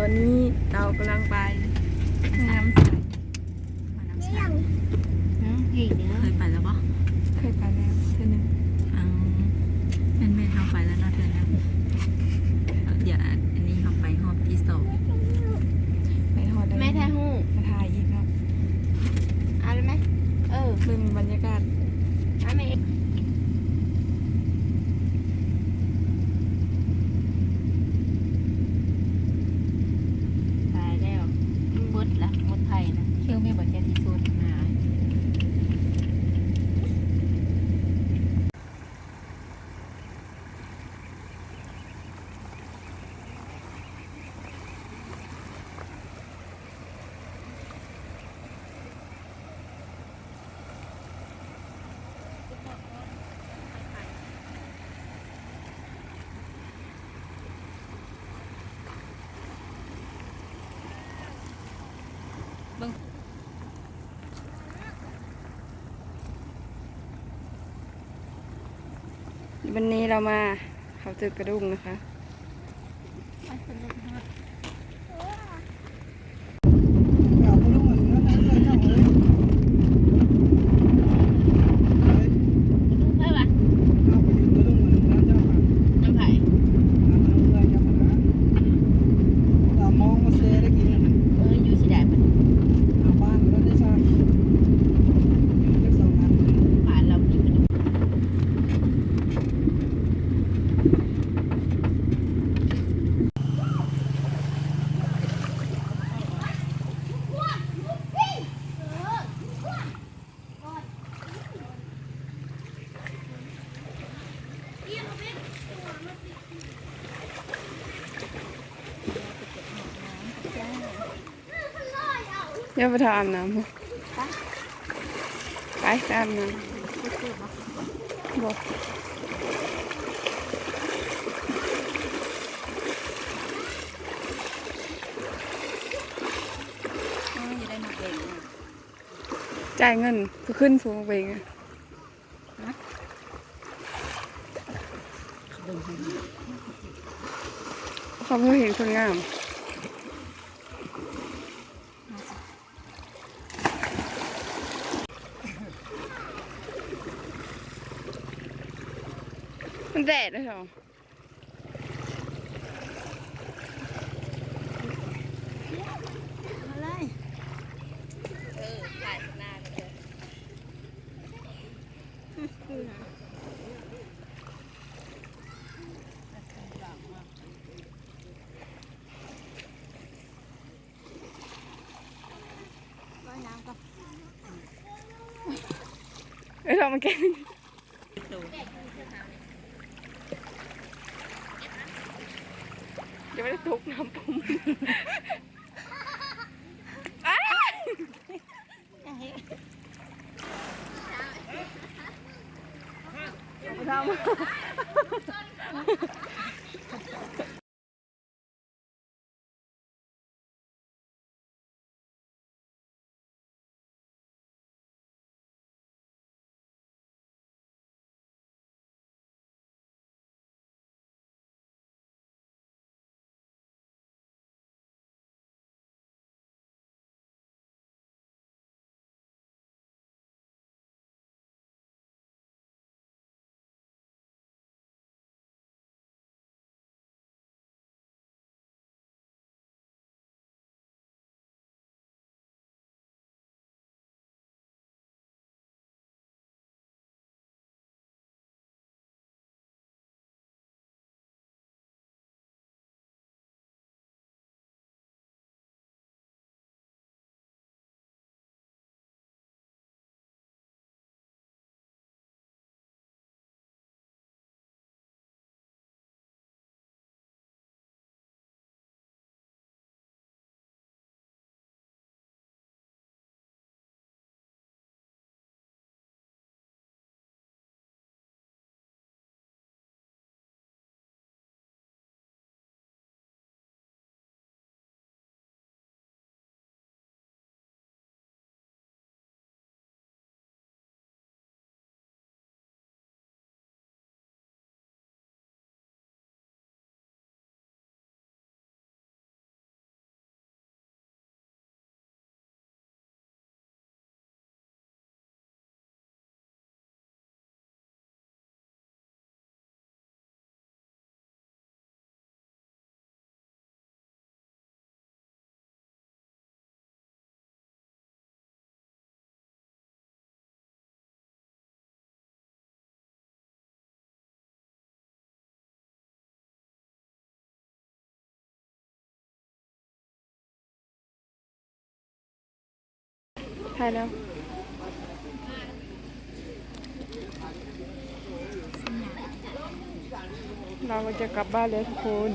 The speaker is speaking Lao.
ຕອນນີ້ເຮົາກຳລັງໄປແມ່ນ້ຳໃສ. ແມ່ນ້ຳໃສ ເອີ ເຄີຍໄປແລ້ວບໍ່? ເຄີຍໄປແລ້ວເທື່ອໜຶ່ງ. ແມ່ນໆ ເຮົາໄປແລ້ວເນາະເທື່ອໜຶ່ງ. ດຽວອັນນີ້ເຮົາໄປຮອບທີສອງ. ໄປຮອດ ແມ່ຖ່າຍຮູບ ມາຖ່າຍອີກເນາະ. ເອົາໄດ້ໄໝ? ເອີ ເບິ່ງບັນຍາກາດ. ເອົາແມ່. ຕາຍແລ້ວ ມັນເບິດລະ ໝົດໄຜ່ລະ. ເຊື່ອແມ່ບໍ່ ຈະຊິຊົນມາ. ວັນນີ້ເຮົາມາ ເຂົາຕຶກກະດຸງນະຄະ. ດຽວໄປຖ້າອາບນ້ຳ. ໄປ ໄປ ໄປອາບນ້ຳ. ບໍ່ ຈ່າຍເງິນຄືຂຶ້ນພູເວງ. ເຂົາບໍ່ເຫັນຄົນງາມ. ມັນແດດເດ້. ເອີ ເອົາມາແກະ. ຢ່າໄປຕົກນ້ຳປຸ້ມ. ອ້າຍ ເອົາໄປທຳ. ຖ່າຍແລ້ວ ເຮົາກໍຈະກັບບ້ານແລ້ວທຸກຄົນ.